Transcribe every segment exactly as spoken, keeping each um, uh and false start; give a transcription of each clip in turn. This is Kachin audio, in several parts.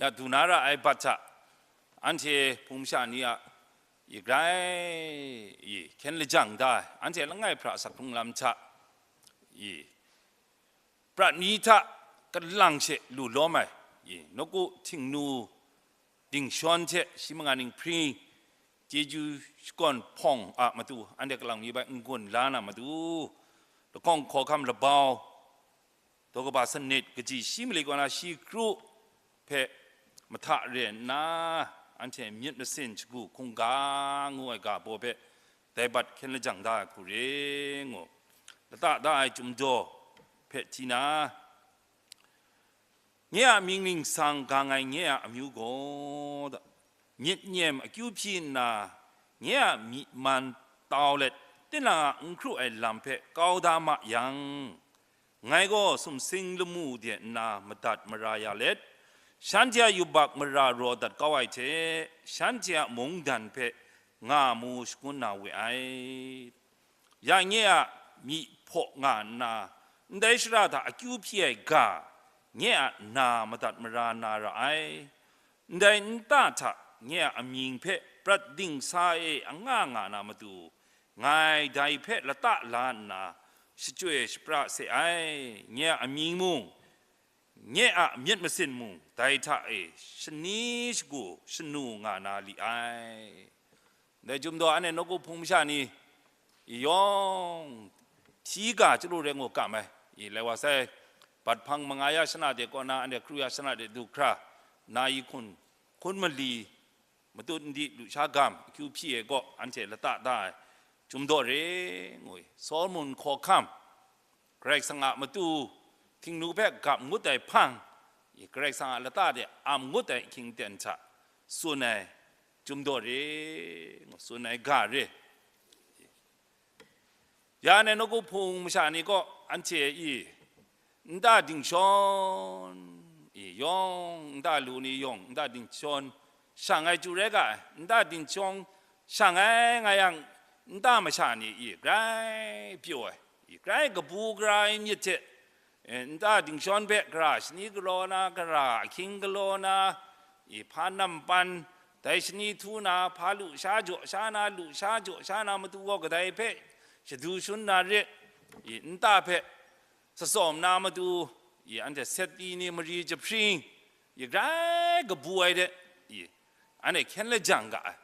Ya du na ra ai bat hta, anhte hpung masha ni a, i grai, i hkyen lajang da ai, anhte langai hpra sak hkrung lam hta, i prat mi hta kalang she lu lawm ai, i nawku htingnu dingshawn hte shi manga ning hpring, chyeju shakawn hpawng a matu, anhte kalang mi bai n-gun la na matu, lahkawng hkawhkam labau, daw kaba sanit, kaji shi mali kaw na shi kru hpe mahta re nna, anhte myit masin shagu hkungga ngu ai ga baw hpe dai bat hkyen lajang da ai hku re ngu, lata da ai chyum daw hpe hti na, nye a mying ningsang gang ai nye a amyu gaw, myit nyem akyu hpyi nna, nye a myi man tau let, tinang a n hkru ai lam hpe kau da ma yang, ngai gaw sumsing lamu de nna madat mara ya let, shanhte a yubak mara raw dat kau ai hte, shanhte a mungdan hpe nga mu shangun na we ai. Ya nye a myi hpaw nga nna, ndai shara hta akyu hpyi ai ga, nye a na madat mara na ra ai. Ndai nta hta nye a amying hpe prat dingsa e anga nga na matu, ngai dai hpe lata la nna shachyoi shapra se ai. Nye a amying mung, nye a myit masin mung, dai hta e shani shagu shanu nga na li ai. Dai chyum daw, anhte nawku hpung masha ni yawng hti ga chyalu rai ngu kam ai, i lai wa sai, bat hpang manga ya shana de kaw na, anhte kru ya shana de du hkra, na yi hkun, hkun mali, matut ndi lusha gam akyu hpyi ai kaw, anhte lata da ai, chyum daw re ngu i, Solomon hkawhkam, Karai Kasang a matu htingnu hpe gap ngut ai hpang, i Karai Kasang a lata de am ngut ai ahkying aten hta tsun ai, chyum daw re ngu tsun ai ga re. Ya anhte nawku hpung masha ni kaw, anhte i nta dingshawn, i yawng nta lu ni yawng nta dingshawn shang ai chyu rai ga ai, nta dingshawn shang ai nga yang, nta masha ni i grai pyaw ai, i grai kabu gara ai myit hte, e, nta dingshawn hpe gara shani galaw na, gara ahkying galaw na, i hpa nampan, dai shani htu na, hpa lu sha jaw sha na, lu sha jaw sha na matu gaw kadai hpe shadu shun na re, i nta hpe tsawm na matu, i anhte set ti ni mari jahpring, i grai kabu ai de, i anhte hkyen lajang ga ai.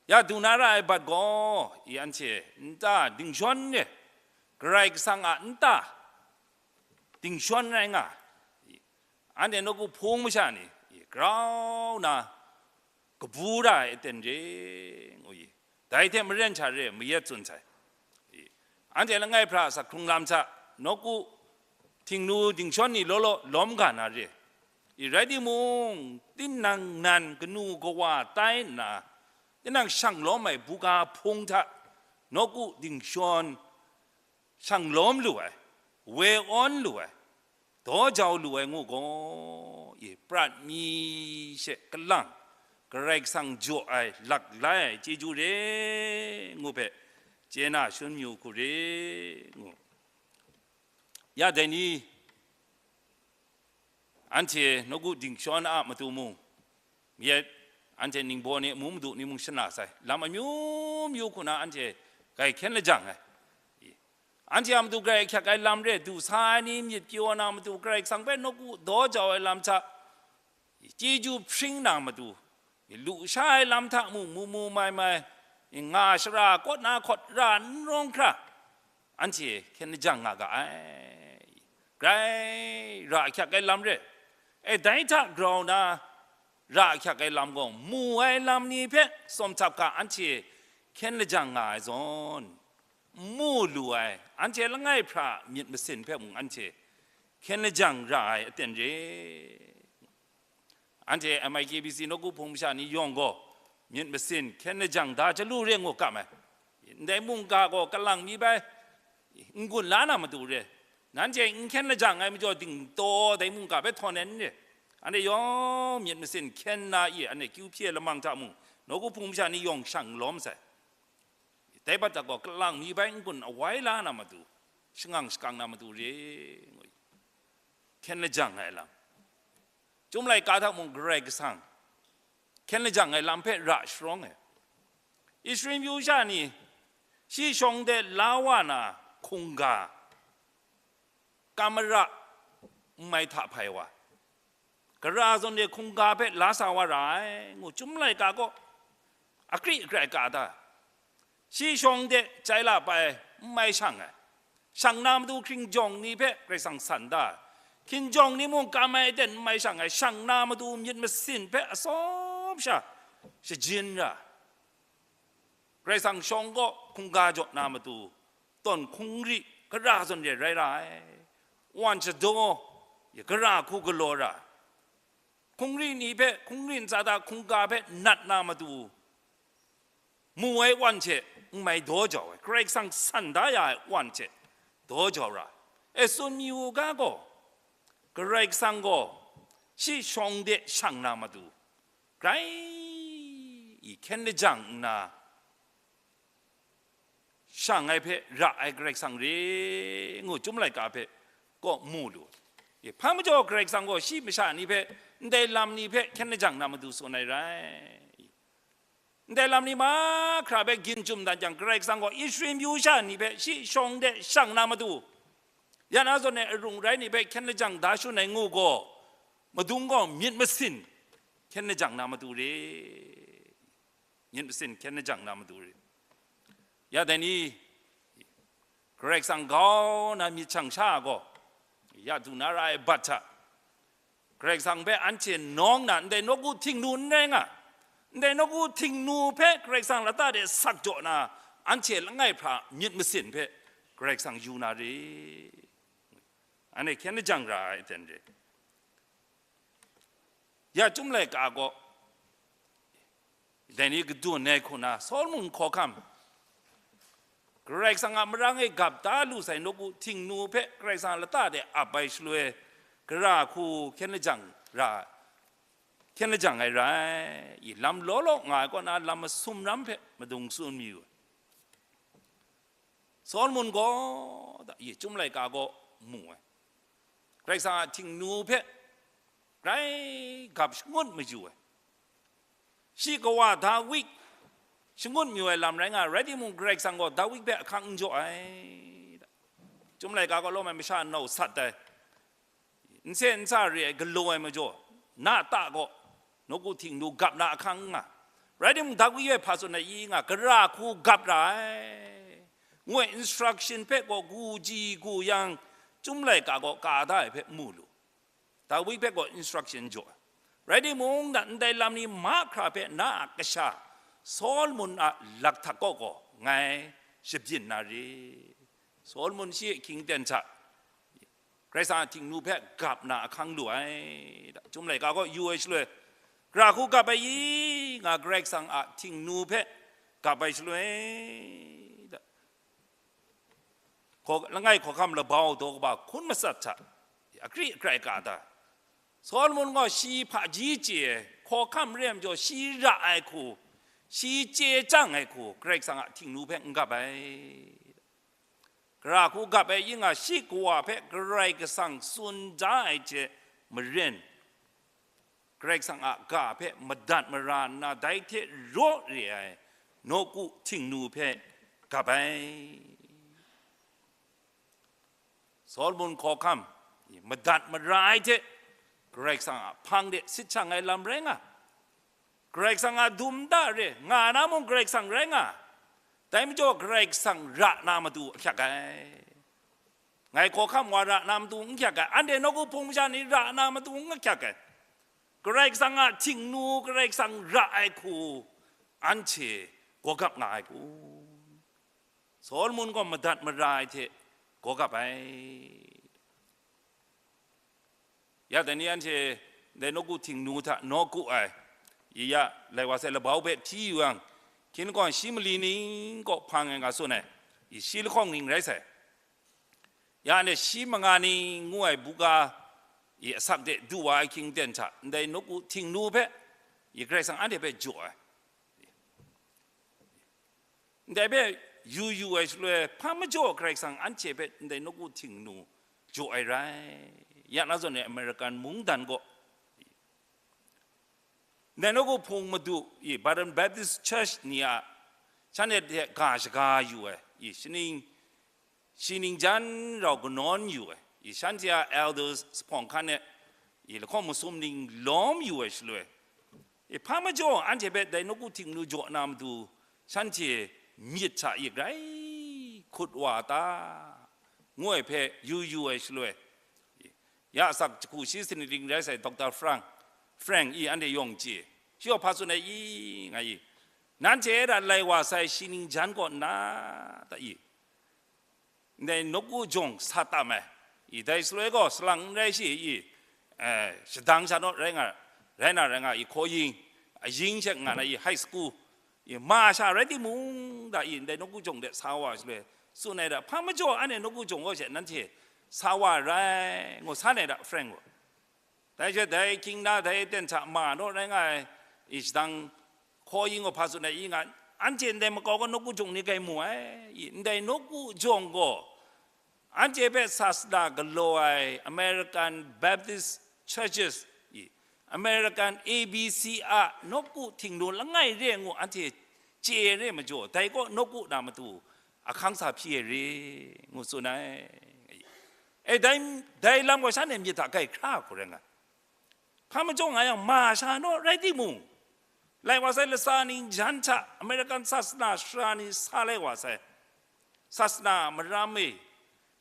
Ya du na ra ai bat gaw, i anhte nta dingshawn e, Karai Kasang a nta dingshawn rai nga ai. Anhte nawku hpung masha ni, i grau na kabu ra ai aten re, ngu i, dai hte maren sha re mayat tsun sai. I, anhte langai hpra sak hkrung lam hta, nawku htingnu dingshawn ni law law lawm ga na re. I, rai timung, tinang nan kanu kawa tai nna, tinang shang lawm ai buga hpung hta, nawku dingshawn shang lawm lu ai, we awn lu ai, daw jau lu ai ngu gaw, i prat mi she kalang, Karai Kasang jaw ai, lak lai ai chyeju re ngu hpe, chye na shun yu hku re ngu. Ya dai ni, anhte nawku dingshawn a matu mung, yet anhte ningbaw ni amu madu ni mung shana sai, lam amyu myu hku na anhte grai hkyen lajang ai. Anhte a matu grai ahkyak ai lam re, du sa ai ni myit pyaw na matu Karai Kasang hpe nawku daw jau ai lam hta, chyeju hpring na matu, lu sha ai lam hta mung mu mu mai mai, nga shara kawt na hkawt ra n rawng hkra, anhte hkyen lajang nga ga ai. Grai ra ahkyak ai lam re, e, dai hta grau na ra ahkyak ai lam gaw, mu ai lam ni hpe tsawm htap ga, anhte hkyen lajang nga ai zawn, n mu lu ai, anhte langai hpra myit masin hpe mung anhte hkyen lajang ra ai aten re. Anhte M I K B C nawku hpung masha ni yawng gaw, myit masin hkyen lajang da chyalu re ngu kam ai. Ndai mungga gaw kalang mi bai, n-gun la na matu re. Nanhte n hkyen lajang ai majaw, dingtaw dai mungga hpe htawn ai n re. Anhte yawng myit masin hkyen na i, anhte kyu hpyi ai lamang hta mung, nawku hpung masha ni yawng shang lawm sai. Dai bat hta gaw kalang mi bai n-gun awai la na matu, shangang shakang na matu re, ngu i. Hkyen lajang ai lam. Chyum laika hta mung Karai Kasang hkyen lajang ai lam hpe ra sharawng ai. Israel myu sha ni shi shawng de la wa na hkungga, kamara n mai hta hpai wa, gara zawn de hkungga hpe la sa wa ra ai, ngu Chyum laika gaw akri akrai ka da. Shi shawng de chyaila pai n mai shang ai, shang na matu hkinjawng ni hpe Karai Kasang san da ai, hkinjawng ni mung kam ai aten n mai shang ai, shang na matu myit masin hpe atsawm sha shajin ra, Karai Kasang shawng gaw hkungga jaw na matu, tawn hkungri gara zawn re rai ra ai, wan shadaw, gara hku galaw ra, hkungri ni hpe hkungri ntsa hta hkungga hpe nat na matu, mu ai wan hte n mai daw jau ai, Karai Kasang san da ya ai wan hte daw jau ra. E tsun mi u ga gaw, Karai Kasang gaw shi shawng de shang na matu, grai i hkyen lajang nna, shang ai hpe ra ai Karai Kasang re, ngu Chyum laika hpe kaw mu lu. E, hpa majaw Karai Kasang gaw shi masha ni hpe, ndai lam ni hpe hkyen lajang na matu tsun ai rai. Ndai lam ni mahkra hpe gin chyum dat jang, Karai Kasang gaw Israel myu sha ni hpe shi shawng de shang na matu, ya na zawn ai arung rai ni hpe hkyen lajang da shun ai ngu gaw, madung gaw myit masin hkyen lajang na matu re. Myit masin hkyen lajang na matu re. Ya dai ni, Karai Kasang grau na myit shang sha gaw, ya du na ra ai bat hta, Karai Kasang hpe anhte nawng na, ndai nawku htingnu n rai nga, ndai nawku htingnu hpe Karai Kasang lata de sak jaw na, anhte langai hpra myit masin hpe Karai Kasang yu na re. Anhte hkyen lajang ra ai aten re. Ya Chyum laika gaw, dai ni kadun ai hku na, Solomon hkawhkam, Karai Kasang a marang e gap da lu sai nawku htingnu hpe Karai Kasang lata de ap ai shaloi, gara hku hkyen lajang ra, hkyen lajang ai rai, i lam law law nga ai kaw na, lam masum ram hpe madung tsun mi u. Solomon gaw, da, i Chyum laika gaw mu ai. Karai Kasang a htingnu hpe grai gap shangut maju ai. Shi kawa Dawid shangut mayu ai lam rai nga, rai timung, Karai Kasang gaw Dawid hpe ahkang n jaw ai. Chyum laika gaw lawm ai masha nau sat ai, n se n sa re ai, galaw ai majaw, na ta gaw nawku htingnu gap na ahkang n nga. Rai timung, Dawid hpe hpa tsun ai i nga, gara hku gap ra ai, ngu ai instruction hpe gaw gu ji gu yang, Chyum laika gaw ka da ai hpe mu lu. Dawid hpe gaw instruction jaw ai. Rai timung, na ndai lam ni mahkra hpe na a kasha Solomon a lakhtak kaw gaw ngai shabyin na re. Solomon shi a hkying ten hta Karai Kasang a htingnu hpe gap na ahkang lu ai, da, Chyum laika gaw yu ai shaloi, gara hku gap ai i nga, Karai Kasang a htingnu hpe gap ai shaloi, da, hkaw-, langai hkawhkam labau daw kaba hkun matsat hta akri akrai ka da. Solomon gaw shi hpaji chye ai, hkawhkam re ai majaw, shi ra ai hku, shi chye chyang ai hku, Karai Kasang a htingnu hpe n gap ai. Gara hku gap ai i nga, shi kawa hpe Karai Kasang tsun da ai hte maren, Karai Kasang a ga hpe madat mara nna, dai hte raw re ai nawku htingnu hpe gap ai. Solomon hkawhkam madat mara ai hte, Karai Kasang a hpang de sit shang ai lam rai nga, Karai Kasang a dum nta re nga na mung, Karai Kasang rai nga, dai majaw Karai Kasang ra na matu ahkyak ai. Ngai hkawhkam wa ra na matu n hkyak ai, anhte nawku hpung masha ni ra na matu n hkyak ai. Karai Kasang a htingnu, Karai Kasang ra ai hku, anhte gaw gap nga ai hku, Solomon gaw madat mara ai hte gaw gap ai. Ya dai ni anhte dai nawku htingnu hta nawku ai, i ya lai wa sai labau hpe hti yu yang, hkin gaw shi mali ning kaw hpang ai nga tsun ai, i shi lahkawng ning rai sai. Ya anhte shi manga ning ngu ai buga i asak de du wa ai hkying ten hta, ndai nawku htingnu hpe i Karai Kasang anhte hpe jaw ai. Ndai hpe yu yu ai shaloi, hpa majaw Karai Kasang anhte hpe ndai nawku htingnu jaw ai rai. Ya na zawn e, American mungdan gaw Ndai nawku hpung madu i, Baran Baptist Church ni a, shanhte hte ga shaga yu ai i, shaning, shi ningjan rau kanawn yu ai i, shanhte a elders, sa hpawng hkan e i, lahkawng masum ning lawm yu ai shaloi, i, hpa majaw anhte hpe dai nawku htingnu jaw na matu, shanhte myit hta i grai hkut wa ta, ngu ai hpe yu yu ai shaloi, ya sak jahku shi sanit ring rai sai, Doctor Frank, Frank i anhte yawng chye, shi gaw hpa tsun ai i, nga i, nanhte e da lai wa sai shi ningjan kaw nna ta i, ndai nawku jawng sa tam ai i, dai shaloi gaw salang n rai shi i, eh, shadang sha naw rai nga, rai na rai nga i, hkaw yin, ayin she nga na i, high school i, ma sha rai timung, da i, ndai nawku jawng de sa wa shaloi, tsun ai da, hpa majaw anhte nawku jawng kaw she nanhte sa wa rai, ngu san ai da, Frank gaw. Dai she dai hkying na dai aten hta ma naw rai nga ai i, shadang hkaw yin gaw hpa tsun ai i, nga, anhte ndai makau gaw nawku jawng ni grai mu ai i, ndai nawku jawng gaw anhte hpe sasana galaw ai American Baptist Churches i, American A B C a nawku htingnu langai re ngu anhte chye re majaw, dai kaw nawku na matu ahkang sa hpyi ai re, ngu tsun ai. E dai, dai lam gaw shanhte myit hta grai hkra hku rai nga. Hpa majaw nga yang, ma sha naw rai timung, lai wa sai latsa ningjan hta American sasana sara ni sa lai wa sai, sasana maram e,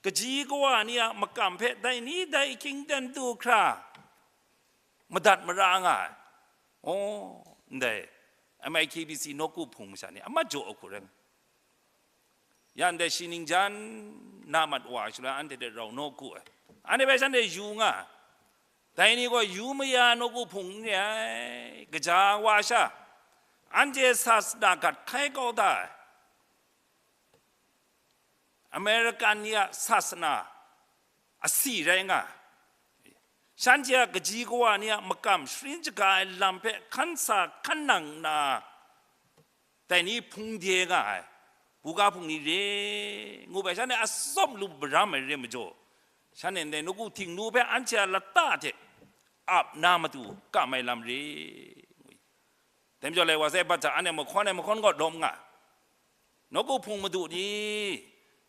kaji kawa ni a makam hpe dai ni dai ahkying ten du hkra madat mara nga ai. Oh, ndai M I K B C nawku hpung masha ni a mat jaw ai hku rai nga. Ya ndai shi ningjan na mat wa ai shaloi, anhte hte rau nawku ai, anhte hpe shanhte yu nga ai. Dai ni gaw yu maya nawku hpung n re ai, gaja wa sha, anhte sasana gat hkai kau da ai, American ni a sasana asi rai nga ai, shanhte a kaji kawa ni a makam sharin shaga ai lam hpe hkan sa hkan nang nna, dai ni hpung de nga ai, buga hpung ni re, ngu bai, shanhte atsawm lu maram ai re majaw, shanhte ndai nawku htingnu hpe anhte a lata hte ap na matu kam ai lam re, ngu i. Dai majaw, lai wa sai, bat hta anhte mahkawn ai mahkawn gaw lawm nga ai. Nawku hpung madu ni,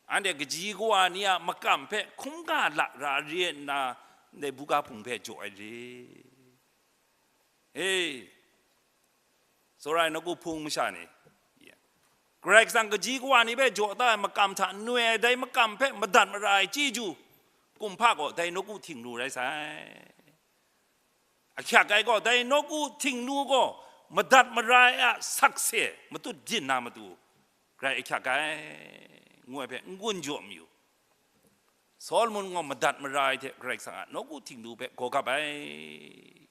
anhte kaji kawa ni a makam hpe hkungga lara re nna, ndai buga hpung hpe jaw ai re. E, tsawra ai nawku hpung masha ni, Karai Kasang kaji kawa ni hpe jaw da ai makam hta noi ai dai makam hpe madat mara ai chyeju kumhpa gaw dai nawku htingnu rai sai. Ahkyak ai gaw, dai nawku htingnu gaw madat mara ai a sakse matut byin na matu, grai ahkyak ai, ngu ai hpe n-gun jaw mayu. Solomon gaw madat mara ai hte Karai Kasang a nawku htingnu hpe gaw gap ai.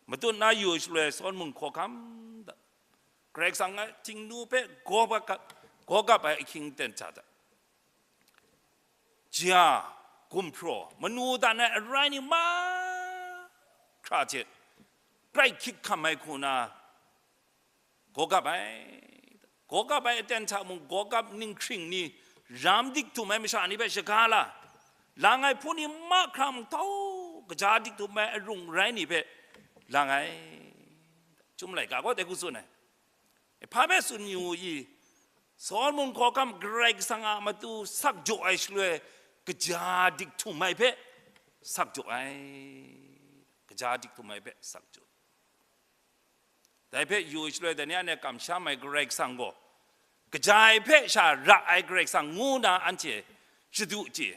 Matut na yu ai shaloi, Solomon hkawhkam da, Karai Kasang a htingnu hpe gaw gap, gaw gap ai ahkying ten hta da, ja, gumhpraw, manu dan ai arai ni mahkra hte grai hkyik hkam ai hku na, gaw gap ai. Gaw gap ai aten hta mung, gaw gap ninghkring ni, ram dik htum ai masha ni hpe shaga la, lang ai hpun ni mahkra mung tau, kaja dik htum ai arung rai ni hpe lang ai. Chyum laika gaw dai hku tsun ai. Hpa hpe tsun yu i, Solomon hkawhkam Karai Kasang a matu sak jaw ai shaloi, kaja dik htum ai hpe sak jaw ai. Kaja dik htum ai hpe sak jaw. Dai hpe yu shaloi, dai ni anhte kamsham ai Karai Kasang gaw, kaja ai hpe sha ra ai Karai Kasang ngu na anhte shadu chye.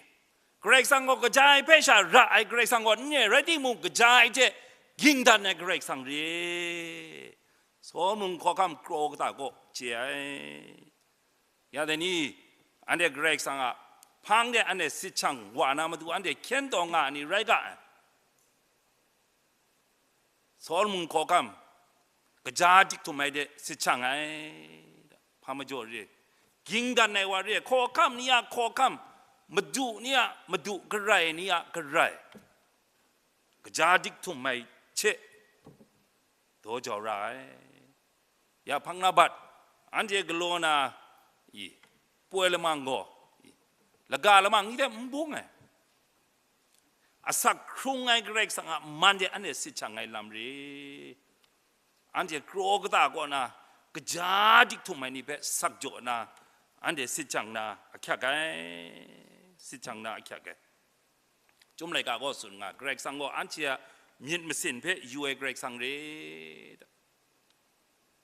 Karai Kasang gaw kaja ai hpe sha ra ai Karai Kasang gaw n re, rai timung, kaja ai hte ging dan ai Karai Kasang re. Solomon hkawhkam kraw kata gaw chye ai. Ya dai ni, anhte Karai Kasang a hpang de anhte sit shang wa na matu, anhte hkyen taw nga ai ni rai ga ai. Solomon hkawhkam, kaja dik htum ai de sit shang ai, hpa majaw re, ging dan ai wa re, hkawhkam ni a hkawhkam, madu ni a madu, Karai ni a Karai, kaja dik htum ai hte daw jau ra ai. Ya hpang na bat, anhte galaw na, i, poi lamang gaw, i, laga lamang ni hte n bung ai. asak hkrung ai Karai Kasang a man de anhte sit shang ai lam re. Anhte kraw kata kaw na kaja dik htum ai ni hpe sak jaw na, anhte sit shang na ahkyak ai, sit shang na ahkyak ai. Chyum laika gaw tsun nga, Karai Kasang gaw anhte a myit masin hpe yu ai Karai Kasang re.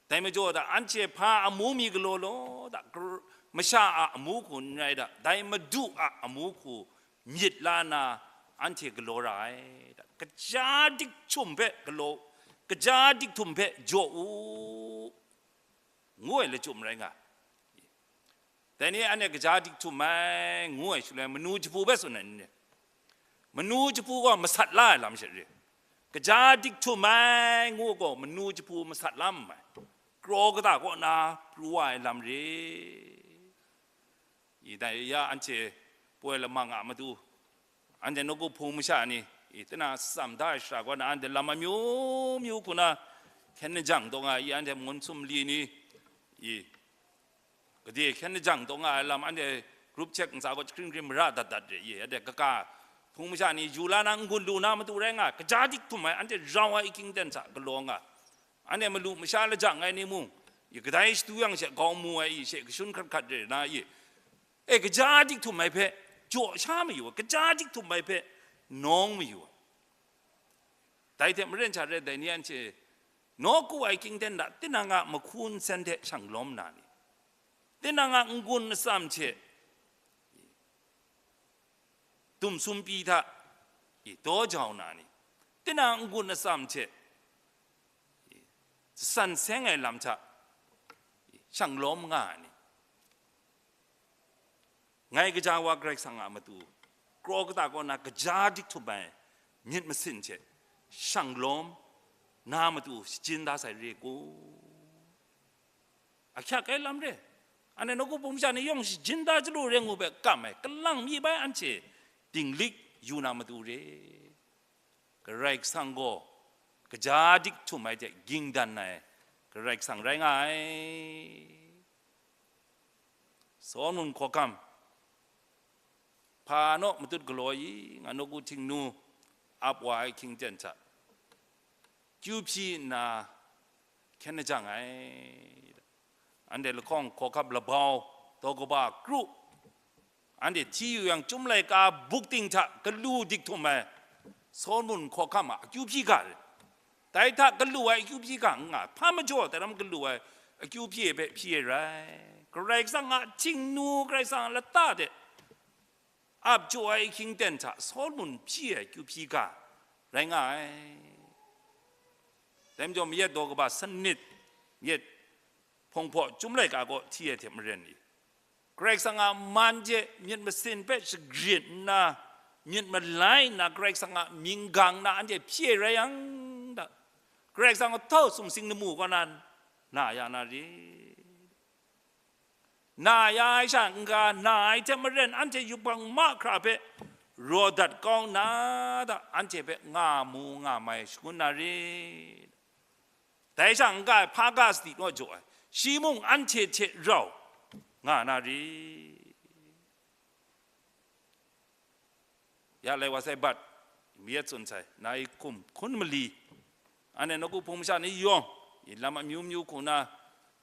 Dai majaw da, anhte hpa amu mi galaw law da, gr-, masha a amu hku n rai da, dai Madu a amu hku myit la na, anhte galaw ra ai da, kaja dik htum hpe galaw, kaja dik htum hpe jaw u, ngu ai lachyum rai nga. Dai ni anhte kaja dik htum ai, ngu ai shaloi, manu jahpu hpe tsun ai ni, manu jahpu gaw masat la ai lam she re. Kaja dik htum ai, ngu gaw, manu jahpu masat la ai. Kraw kata kaw na pru wa ai lam re. I dai ya anhte poi lamang a matu, anhte nawku hpung masha ni, i, tana tsam da ai shara kaw na, anhte lam amyu myu hku na hkyen najang taw nga, i, anhte mungun sumli ni, i, gade hkyen najang taw nga ai lam, anhte group chat ntsa gaw jahkring hkring mara dat dat re, i, anhte kaka hpung masha ni yu la na n-gun lu na matu rai nga, kaja dik htum ai, anhte rau ai ahkying ten hta galaw nga, anhte malu masha lajang ai ni mung, i, kadai shadu yang she grau mu ai, i, she kashun hkrat hkrat re na, i, e, kaja dik htum ai hpe jaw sha mayu ai, kaja dik htum ai hpe nawng mayu ai. Dai hte maren sha rai dai ni anhte nawku ai ahkying ten hta tinang a mahku nsen hte shang lawm na ni, tinang a n-gun atsam hte dum sumpi hta, i, daw jau na ni, tinang a n-gun atsam hte, i, san seng ai lam hta, i, shang lawm nga ai ni, ngai kaja wa Karai Kasang a matu, kraw kata kaw na kaja dik htum ai myit masin hte shang lawm na matu shajin da sai re ku? Ahkyak ai lam re. Anhte nawku hpung masha ni yawng shajin da chyalu re ngu hpe kam ai, kalang mi bai anhte dinglik yu na matu re. Karai Kasang gaw kaja dik htum ai hte ging dan ai Karai Kasang rai nga ai. Solomon hkawhkam, hpa naw matut galaw i, nga nawku htingnu ap wa ai ahkying ten hta, kyu hpyi nna hkyen najang ai. Anhte lahkawng hkawhkap labau, daw kaba kru, anhte hti yu yang, Chyum laika buk ting hta galu dik htum ai Solomon hkawhkam a akyu hpyi ga re. Dai hta galu ai akyu hpyi ga n nga, hpa majaw dai ram galu ai akyu hpyi hpe hpyi ai rai. Karai Kasang a htingnu, Karai Kasang a lata de ap jaw ai ahkying ten hta Solomon hpyi ai akyu hpyi ga rai nga ai. Dai majaw, mayat daw kaba sanit, mayat hpawng hpaw Chyum laika kaw hti ai hte maren i, Karai Kasang a man hte myit masin hpe shagrit nna, myit malai nna, Karai Kasang a mying gang na anhte hpyi ai rai yang, da, Karai Kasang a htau sumsing lamu kaw na, na ya na re. Na ya ai sha n-ga, na ai hte maren anhte yubak mahkra hpe raw dat kau nna, da, anhte hpe nga mu nga mai shangun na re. Dai sha n-ga ai hpa ga sadi naw jaw ai, shi mung anhte hte rau nga na re. Ya lai wa sai bat, mi yet tsun sai, nai hkum hkun mali, anhte nawku hpung masha ni yawng, i lam amyu myu hku na,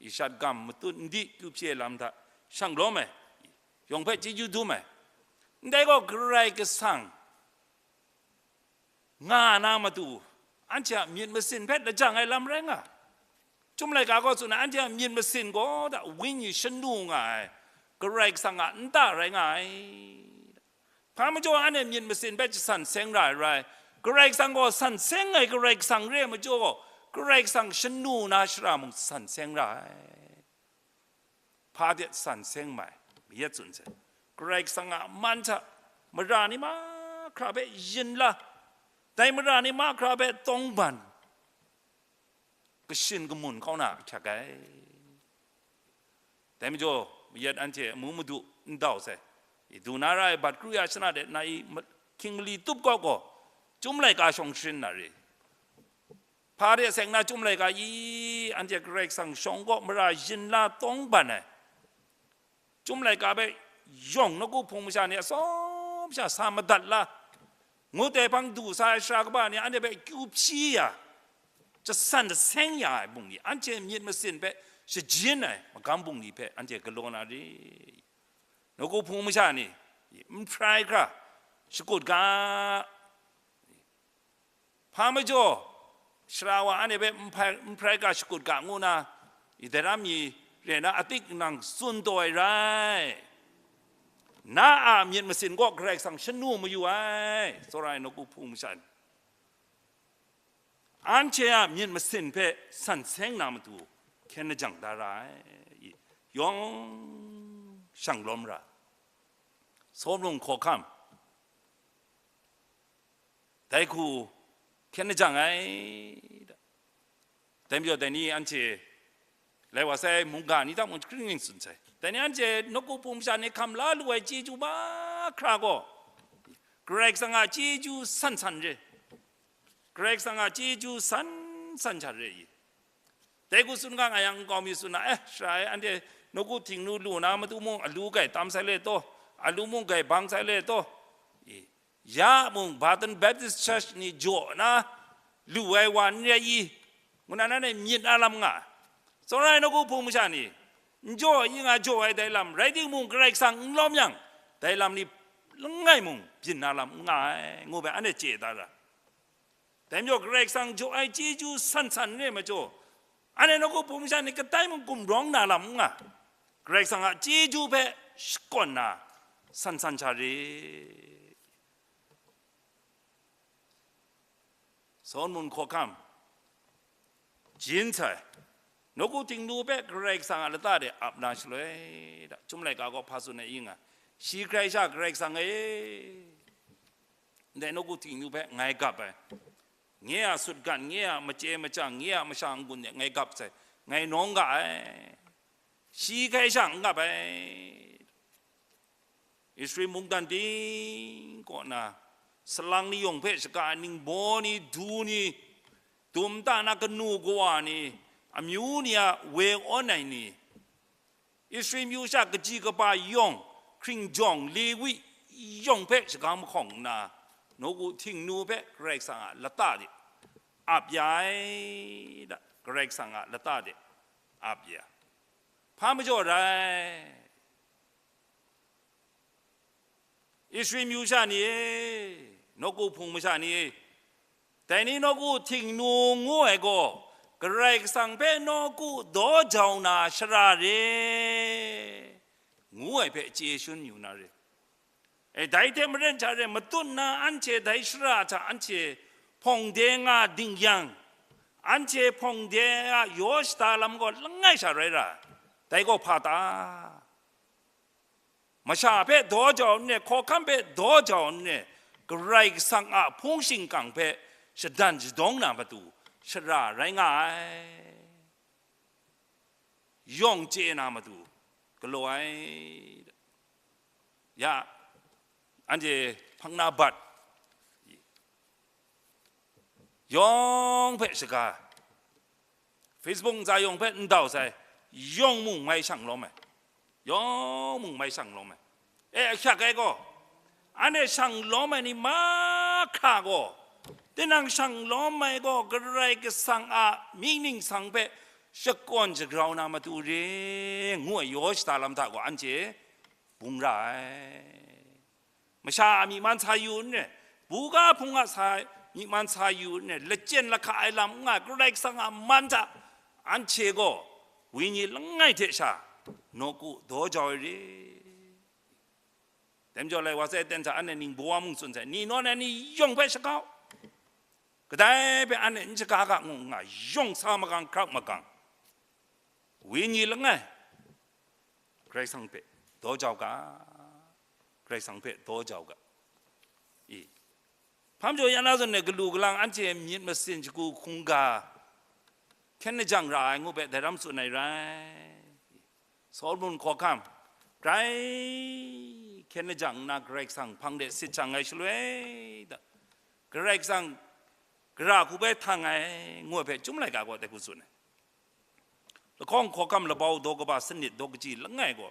i shat gam matut n di kyu hpyi ai lam hta shang lawm ai, yawng hpe chyeju dum ai. Ndai gaw Karai Kasang nga na matu, anhte a myit masin hpe lajang ai lam rai nga. Chyum laika gaw tsun ai, anhte a myit masin gaw da, wenyi shanu nga ai Karai Kasang a nta rai nga ai. Hpa majaw anhte myit masin hpe jasan seng ra ai rai, Karai Kasang gaw san seng ai Karai Kasang re ai majaw gaw, Karai Kasang shanu na shara mung san seng ra ai. Hpa de san seng mai, mi yet tsun sai. Karai Kasang a man hta mara ni mahkra hpe yin la, dai mara ni mahkra hpe tawngban, kashin kamun kau na ahkyak ai. Dai majaw, mayat anhte amu madu n dau sai. I du na ra ai bat kru ya shana de na i ma-, hkying mali tup kau gaw, Chyum laika shawng sharin na re. Hpa de seng na Chyum laika i, anhte Karai Kasang shawng kaw mara yin la tawngban ai. Chyum laika hpe yawng nawku hpung masha ni atsawm sha sa madat la, ngut ai hpang du sa ai sara kaba ni anhte hpe kyu hpyi ya, jasan jaseng ya ai bungli, anhte myit masin hpe shajin ai magam bungli hpe anhte galaw na re. Nawku hpung masha ni, n hprai hkra shakut ga, hpa majaw, sara wa anhte hpe n hprai, n hprai ga shakut ga ngu na, i dai ram mi re na atik nang tsun taw ai rai. Na a myit masin gaw Karai Kasang shanu mayu ai, tsawra ai nawku hpung masha ni. Anhte a myit masin hpe san seng na matu, hkyen lajang da ra ai, i, yawng shang lawm ra. Sawmlung hkawhkam, dai hku hkyen lajang ai. Dai majaw, dai ni anhte lai wa sai mungga ni hta mung hkring ning tsun sai. Dai ni anhte nawku hpung masha ni hkam la lu ai chyeju mahkra gaw, Karai Kasang a chyeju san san re. Karai Kasang a chyeju san san hta re i. Dai hku tsun ga nga yang, nkau mi tsun na, eh, sara e, anhte nawku htingnu lu na matu mung, alu gai tam sai le taw, alu mung gai bang sai le taw, i, ya mung Baton Baptist Church ni jaw na lu ai wa n rai i, ngu na, nanhte myit na lam nga ai. Tsawra ai nawku hpung masha ni, n jaw i nga jaw ai dai lam rai timung, Karai Kasang n lawm yang, dai lam ni langai mung byin na lam n nga ai, ngu bai anhte chye da ra. Dai majaw, Karai Kasang jaw ai chyeju san san re majaw, anhte nawku hpung masha ni kadai mung gumrawng na lam n nga. Karai Kasang a chyeju hpe shakawn na san san hta re. Sawlmun hkawhkam, jin sai, nawku htingnu hpe Karai Kasang a lata de ap na shaloi, da, Chyum laika gaw hpa tsun ai i nga, shi hkrai sha Karai Kasang e, ndai nawku htingnu hpe ngai gap ai, nye a sutgan, nye a machye machyang, nye a masha n-gun de ngai gap sai, ngai nawng ga ai, shi hkrai sha n gap ai. Israel mungdan ting kaw na, salang ni yawng hpe shaga ai ningbaw ni, du ni, dum ta na kanu kawa ni, amyu ni a we awn ai ni, Israel myu sha kaji kaba yawng, hkringjawng, Lewi yawng hpe shaga mahkawng nna, nawku htingnu hpe Karai Kasang a lata de ap ya ai, da, Karai Kasang a lata de ap ya. Hpa majaw rai? Israel myu sha ni e, nawku hpung masha ni e, dai ni nawku htingnu ngu ai gaw, Karai Kasang hpe nawku daw jau na shara re, ngu ai hpe chye shun yu na re. E, dai hte maren hta re, matut na anhte dai shara hta anhte hpawng de nga ding yang, anhte hpawng de a yaw shada lam gaw langai sha rai ra, dai gaw hpa ta? Masha hpe daw jau nre, hkawhkam hpe daw jau nre, Karai Kasang a hpung shingkang hpe shadan shadawng na matu shara rai nga ai. Yawng chye na matu galaw ai. Ya, anhte hpang na bat, yawng hpe shaga, Facebook ntsa yawng hpe n dau sai, yawng mung mai shang lawm ai, yawng mung mai shang lawm ai. E, ahkyak ai gaw, anhte shang lawm ai ni mahkra gaw, tinang shang lawm ai gaw Karai Kasang a mying ningsang hpe shakawn shagrau na matu re, ngu ai yaw shada lam hta gaw anhte bung ra ai. Masha a myi man sa yu n re, buga hpung a sa, myi man sa yu n re, lachyen lahka ai lam n nga, Karai Kasang a man hta anhte gaw wenyi langai hte sha nawku daw jau ai re. Dai majaw, lai wa sai ten hta anhte ningbaw wa mung tsun sai, ni nawn ai ni yawng hpe shakau, kadai hpe anhte n shaga ga ngu nga, yawng sa magang, hkrap magang, wenyi langai, Karai Kasang hpe daw jau ga, Karai Kasang hpe daw jau ga. I, hpa majaw ya na zawn e, galu galang anhte myit masin shagu hkungga hkyen lajang ra ai ngu hpe dai ram tsun ai rai. Sawlmun hkawhkam, grai hkyen lajang nna Karai Kasang hpang de sit shang ai shaloi, da, Karai Kasang gara hku bai htang ai ngu ai hpe Chyum laika gaw dai hku tsun ai. Lahkawng hkawhkam labau daw kaba sanit daw kaji langai gaw,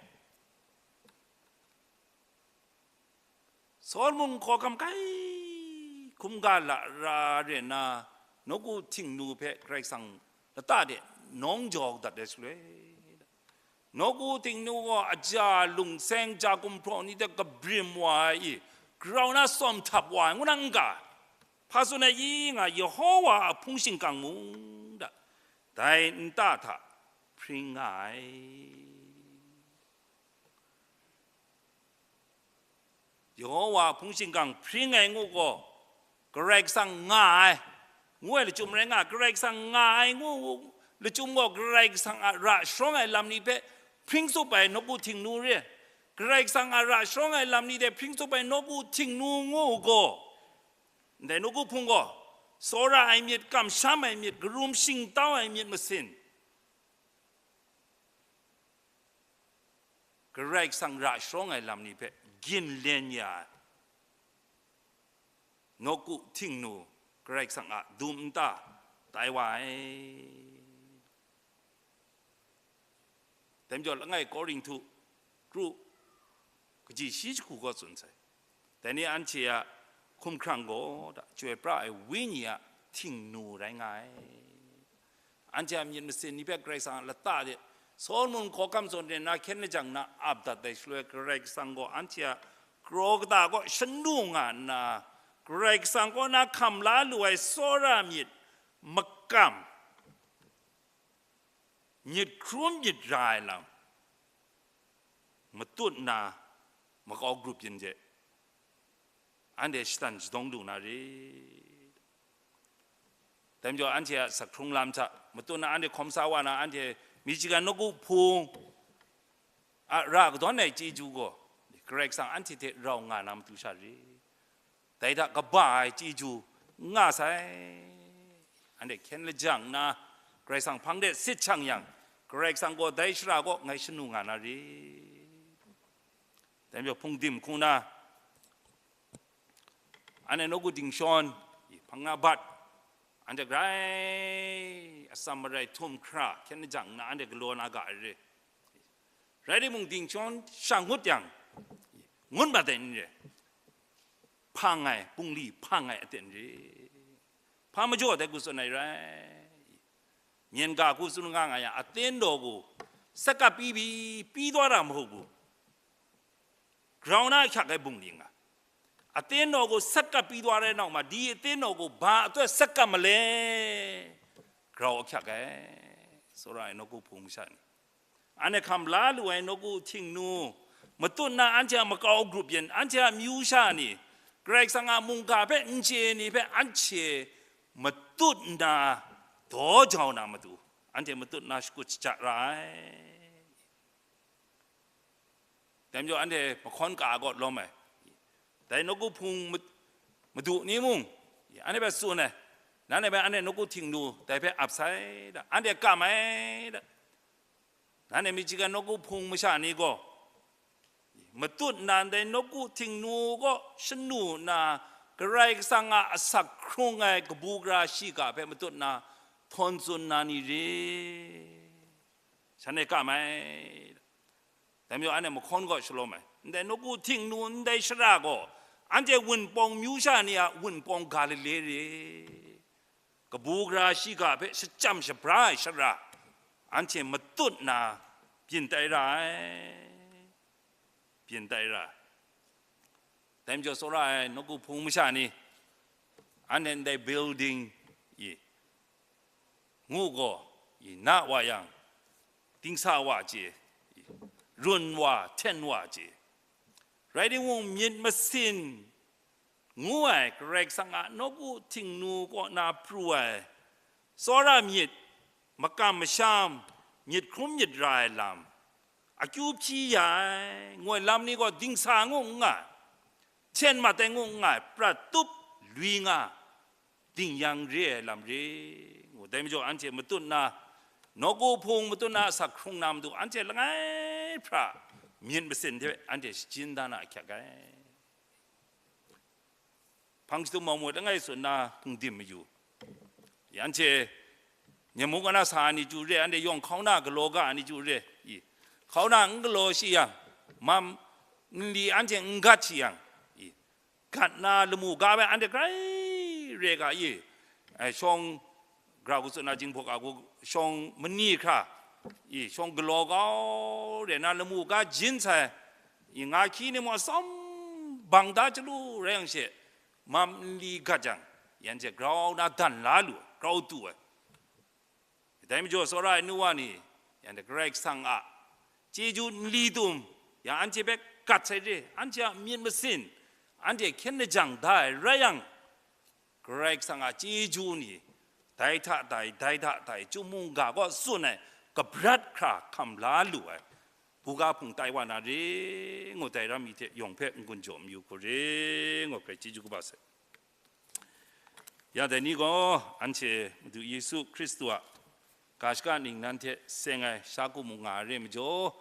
Sawlmun hkawhkam kai hkum ga lara re nna, nawku Htingnu hpe Karai Kasang lata de nawng jaw dat ai shaloi, nawku Htingnu gaw aja lungseng ja gumhpraw ni hte kabrim wa ai, grau na tsawm htap wa ai, ngu na n ga? Hpa tsun ai i nga, Yehowa a hpung shingkang mung hta dai nta hta hpring nga ai. Yehowa a hpung shingkang hpring ai ngu gaw, Karai Kasang nga ai, ngu ai lachyum rai nga, Karai Kasang nga ai ngu lachyum gaw, Karai Kasang a ra sharawng ai lam ni hpe hpring tsup ai nawku Htingnu re, Karai Kasang a ra sharawng ai lam ni hte hpring tsup ai nawku Htingnu ngu gaw, ndai nawku hpung gaw, tsawra ai myit, kamsham ai myit, karum shingtau ai myit masin, Karai Kasang ra sharawng ai lam ni hpe ginlen ya ai, nawku Htingnu Karai Kasang a dum nta tai wa ai. Dai majaw, langai Korinhtu kru kaji shi jahku gaw tsun sai. Dai ni anhte a hkumhkrang gaw da, chyoi pra ai Wenyi a Htingnu rai nga ai. Anhte a myit masin ni hpe Karai Kasang a lata de Solomon hkawhkam zawn re nna hkyen lajang nna ap dat ai shaloi, Karai Kasang gaw anhte a kraw kata kaw shanu nga nna, Karai Kasang kaw na hkam la lu ai tsawra myit makam, myit hkrum myit ra ai lam matut nna makau grup yin hte anhte shatan shadawng lu na re. Dai majaw, anhte a asak hkrung lam hta matut nna anhte hkawm sa wa na, anhte Michigan nawku hpung a ra kadawn ai chyeju gaw Karai Kasang anhte hte rau nga na matu sha re. Dai hta kaba ai chyeju n nga sai. Anhte hkyen lajang nna, Karai Kasang hpang de sit shang yang, Karai Kasang gaw dai shara kaw ngai shanu nga na re. Dai majaw, hpung dim hku na, anhte nawku dingshawn, hpang na bat, anhte grai atsam marai htum hkra hkyen lajang nna, anhte galaw na ga ai re. Rai timung, dingshawn sha ngut yang, ngut mat ai n re, hpang ai, bungli hpang ai aten re. Hpa majaw dai hku tsun ai rai? Myen ga hku tsun nga nga yang, aten daw gaw sakap pyi pyi, pyi daw ra mahu gu, grau na ahkyak ai bungli nga. Aten daw gaw sakap pyi daw rai nau ma, di aten daw gaw ba ahtoi sakap ma le? Grau ahkyak ai, tsawra ai nawku hpung masha ni. Anhte hkam la lu ai nawku Htingnu, matut nna anhte a makau grup yin, anhte a amyu sha ni, Karai Kasang a mungga hpe n chye ni hpe anhte matut nna daw jau na matu, anhte matut nna shakut shaja ra ai. Dai majaw, anhte mahkawn ka gaw lawm ai. Dai nawku hpung ma-, madu ni mung, anhte hpe tsun ai, nanhte hpe anhte nawku Htingnu dai hpe ap sai da, anhte kam ai da. Nanhte Michigan nawku hpung masha ni gaw, matut nna ndai nawku Htingnu kaw shanu nna, Karai Kasang a asak hkrung ai kabu gara shiga hpe matut nna htawn tsun na ni re? Shanhte kam ai. Dai majaw, anhte mahkawn gaw shalawm ai. Ndai nawku Htingnu ndai shara gaw, anhte wunpawng myu sha ni a wunpawng Galile re. Kabu gara shiga hpe shachyam shabra ai shara, anhte matut nna byin tai ra ai, byin tai ra ai. Dai majaw, tsawra ai nawku hpung masha ni, anhte ndai building i ngu gaw, i na wa yang, dingsa wa chye, i run wa, hten wa chye. Rai timung, myit masin ngu ai Karai Kasang a nawku Htingnu kaw na pru ai tsawra myit, makam masham, myit hkrum myit ra ai lam, akyu hpyi ya ai, ngu ai lam ni gaw dingsa ngu n nga ai, hten mat ai ngu n nga ai, prat tup lui nga, ding yang re ai lam re, ngu. Dai majaw, anhte matut nna, nawku hpung matut nna asak hkrung na matu, anhte langai hpra myit masin hte anhte shajin da na ahkyak ai. Hpang shadum mau mu langai tsun na hpung dim mayu. Anhte nyam mung kana sa ai ni chyu re, anhte yawng hkauna galaw ga ai ni chyu re, i, hkauna n galaw shi yang, mam nli anhte n gat shi yang, i, gat na lamu ga ai anhte grai re ga i, ai, shawng grau katsun a jinghpaw ga gu shawng mani hkra, i, shawng galaw kau re na lamu ga jin sai, i, nga hkyi ni mung atsawm bang da chyalu rai yang she, mam nli gat jang, yan hte grau na dan la lu, grau tu ai. Dai majaw tsawra ai nu wa ni, yan hte Karai Kasang a chyeju nli tum, yang anhte hpe gat sai re, anhte a myit masin, anhte hkyen lajang da ai rai yang, Karai Kasang a chyeju ni, dai hta dai, dai hta dai, chyum mungga kaw tsun ai, kabrat hkra hkam la lu ai, buga hpung tai wa na re, ngut ai ram mi hte yawng hpe n-gun jaw mayu hku re, ngut hpe chyeju kaba sai. Ya dai ni gaw, anhte Madu Yesu Hkristu a ga shaka ningnan hte seng ai sha ku mu nga ai re majaw,